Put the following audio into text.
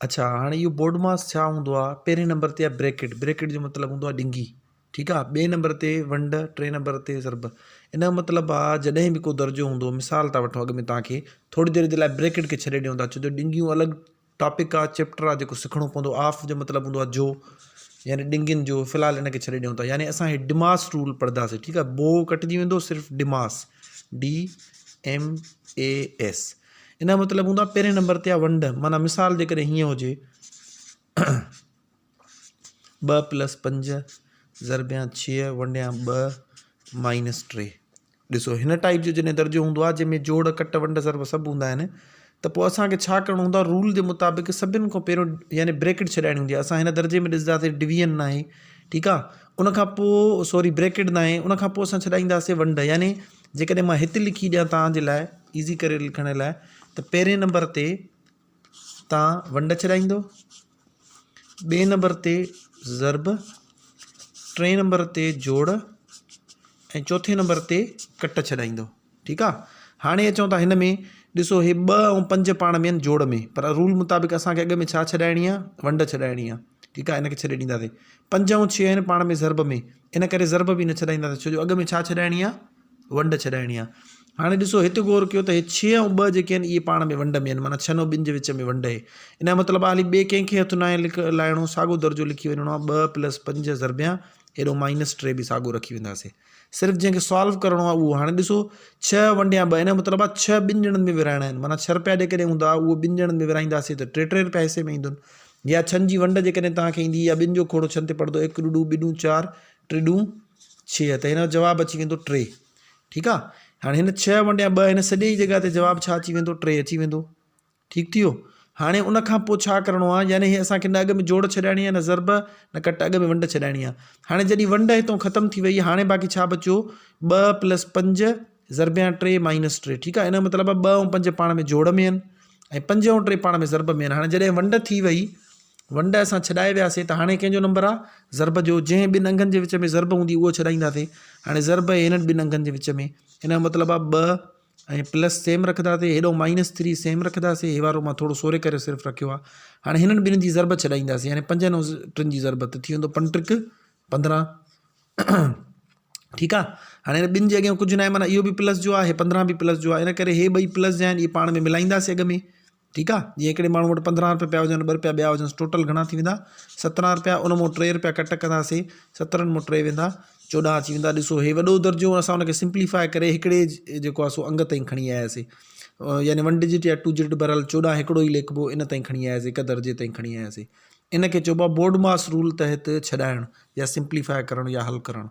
اڇا هاڻي اهو بوڊماس ڇا هوندو آهي پهرين نمبر تي آهي بريڪٽ بريڪٽ جو مطلب هوندو آهي ڏنگي ٺيڪ آهي ٻئي نمبر تي ونڊ ٽئين نمبر تي ضرب ان جو مطلب آهي جڏهن به ڪو درجو هوندو مثال ٿا وٺون اڳ ۾ توهان کي ٿوري دير جي لاء بريڪٽ کي ڇڏي ڏيون ٿا ڇو جو ڏنگيون الڳ ٽاپڪ آهي چيپٽر آهي جيڪو سکڻو پوندو آف جو مطلب هوندو آهي جو يعني ڏنگين جو في الحال ان کي ڇڏي ڏيون ٿا يعني اسان هي ڊماس رول پڙهنداسين ٺيڪ آهي بو ڪٽجي ويندو صرف ڊماس ڊي ايم اي ايس ان جو مطلب هوندو آهي پهرين نمبر تي آهي ونڊ معنيٰ مثال جيڪڏهن هيئن هجي ٻه پلس پنج ضربيان ڇهه ونڊيان ٻه مائنس ٽي ڏسو هن ٽائپ جو جڏهن درجو هوندو آهي جنهن ۾ جوڙ ڪٽ ونڊ ضرب سڀ هوندا آهن ته پوء اسانکي ڇا ڪرڻو هوندو آهي رول جي مطابق سڀن کان پهريون يعني بريڪٽ ڇڏائڻي هوندي آهي اسان هن درجي ۾ ڏسنداسين ڊويزن ناهي ٺيڪ آهي ان کان پوء سوري بريڪٽ ناهي ان کان پوء اسان ڇڏائينداسين ونڊ يعني جيڪڏهن مان هت لکي ڏيان توهان جي لاء ايزي ڪري لکڻ لاء ته پهرين نمبر تي توهان ونڊ ڇڏائيندو ٻئي نمبر تي ضرب ٽئين نمبر تي جوڙ ۽ چوٿين نمبر تي ڪٽ ڇڏائيندو ٺيڪ آ هاڻي اچون ٿا هن ۾ ڏسو هي ٻه ۽ پنج پاڻ ۾ آهن جوڙ ۾ پر رول مطابق اسانکي اڳ ۾ ڇا ڇڏائڻي آ ونڊ ڇڏائڻي آ ٺيڪ آ ان کي ڇڏي ڏينداسين پنج ۽ ڇهه آهن پاڻ ۾ ضرب ۾ ان ڪري ضرب به نه ڇڏائينداسين ڇو جو اڳ ۾ ڇا ڇڏائڻي آ ونڊ ڇڏائڻي آ هاڻي ڏسو هت غور ڪيو ته هي ڇهه ۽ ٻه جيڪي آهن اهي پاڻ ۾ ونڊ ۾ آهن معنيٰ ڇهن ۽ ٻن جي وچ ۾ ونڊ آهي ان جو مطلب آ هلي ٻئي ڪنهن کي هٿ ناهي لک لائڻو ساڳو درجو لکي وڃڻو آ ٻه پلس پنج ضربيان هيڏو مائنس ٽي به ساڳو رکي وينداسين صرف جنهن کي سالو ڪرڻو آ اهو هاڻي ڏسو ڇهه ونڊيان ٻه ان جو مطلب آ ڇهه ٻن ڄڻن ۾ ورهائڻا آهن معنيٰ ڇهه رپيا جيڪڏهن هوندا اهو ٻن ڄڻن ۾ ورهائينداسين ته ٽي ٽي رپيا حصي ۾ ايندن يا ڇهن جي ونڊ جيڪڏهن توهان کي ايندي يا ٻن جو کوڙو ڇهن تي پڙندو هڪ ڏوڏو ٻه ڏون چار ٽي ڏون ڇهه ته هن جو جواب اچي ويندو ٽي ٺيڪ آ هاڻي هن ڇهه ونڊيا ٻه هن سڄي جي جڳهه تي جواب ڇا اچي ويندو ٽي اچي ويندو ٺيڪ ٿي ويو هاڻي ان کان پوء ڇا ڪرڻو آ يعني هي اسان کي نه اڳ ۾ جوڙ ڇڏائڻي آ نه ضرب نه ڪٽ اڳ ۾ ونڊ ڇڏائڻي آ هاڻي جڏهن ونڊ هتو ختم ٿي وئي هاڻي باقي ڇا بچيو ٻه پلس پنج ضربيان ٽي مائنس ٽي ٺيڪ آ ان جو مطلب آ ٻه ۽ پنج پاڻ ۾ جوڙ ۾ آهن ۽ پنج ۽ ٽي پاڻ ۾ ضرب ۾ آهن. هاڻي جڏهن ونڊ ٿي وئي، ونڊ اسان ڇڏائي وياسين ته هاڻي ڪنهن جو نمبر آ؟ ضرب جو، جنهن ٻن انگن جي وچ ۾ ضرب هوندي اهو ڇڏائينداسين. هاڻي ضرب آهي هنن ٻن انگن جي وچ ۾، ان جو مطلب آ ٻه ۽ پلس سيم رکنداسين، هيڏو مائنس ٿري سيم رکنداسين، هي وارو مان ٿورو سوري ڪري صرف رکيو آ. هاڻي هنن ٻنهي جي ضرب ڇڏائينداسين، يعني پنجن ۽ ٽن جي ضرب ته ٿي ويندو پنٽرڪ 15. ٺيڪ آ هاڻي هن ٻن جي اڳيان ڪجهه ناهي معنيٰ اهو به پلس جو آهي 15 به پلس جو آهي ان ڪري هي ٻئي پلس جا آهن اهي پاڻ ۾ ملائينداسين اڳ ۾ ٺيڪ آ جيئن هڪڙي ماڻهو وٽ 15 روپيا پيا هجن ٻه روپيا ٻيا هجن ٽوٽل گهڻا ٿي ويندا 17 روپيا ان مون 3 روپيا ڪٽ ڪنداسين 17 مون 3 ويندا 14 اچي ويندا ڏسو هي وڏو درجو اسان ان کي سمپليفائي ڪري هڪڙي جيڪو آ سو انگ تائين کڻي آياسين يعني ون ڊجٽ يا ٽو ڊجٽ بهرحال 14 هڪڙو ئي ليکبو ان تائين کڻي آياسين هڪ درجي تائين کڻي آياسين ان کي چئبو آ بورڊ ماس رول تحت ڇڏائڻ يا سمپليفائي ڪرڻ يا حل ڪرڻ.